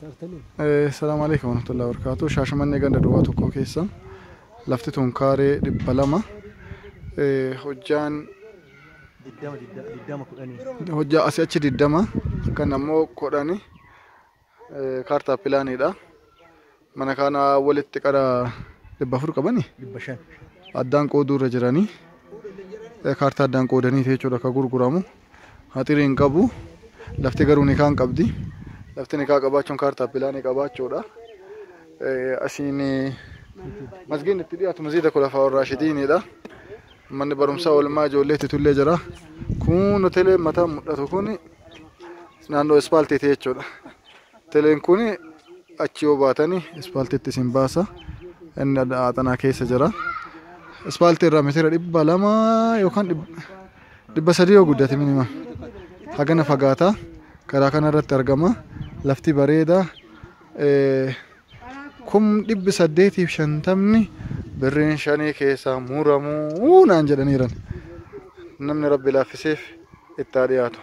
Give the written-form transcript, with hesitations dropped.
Salaamu alaikum warahmatullahi wabarakatuh. Shaashamannee ganda duwwaa tokko keessa lafti tun kaaree 200, hojjaan 20, 20, 10. Hojjaa asii achi 20 kan ammoo 10, kaartaa pilaaniidha. Mana kana walitti qara 400 qabani. 500. Addaan qooduu irra jiranii, kaartaa addaan qoodanii jechuudha kan gurguramu. Haxirii hin qabu. Lafti garuu nikaan qabdi. Lafti nikaa qabaachuun kaartaa pilaanii qabaachuudha. Asiin masgiidni itti dhiyaatu masgiida Kulafaa Raashidiinidha. Manni barumsaa oolmaa ijoolleetti tullee jira. Kun hoteeleen mataa mul'atu kun naannoo ispaaltiiti jechuudha. Hoteeleen kun achi yoo baatanii ispaaltiitti isin baasa. Inni Aaxanaa keessa jira. Ispaaltii irraa meetira 200 yookaan 300 yoo guddate minimum. Hagana fagaata. Karaa kanarratti argama. Lafti bareeda. 850,000 birriin shanii keessaa muramuu naan jedhaniiran. Namni Rabbi laaffiseef itti haa dhiyaatu.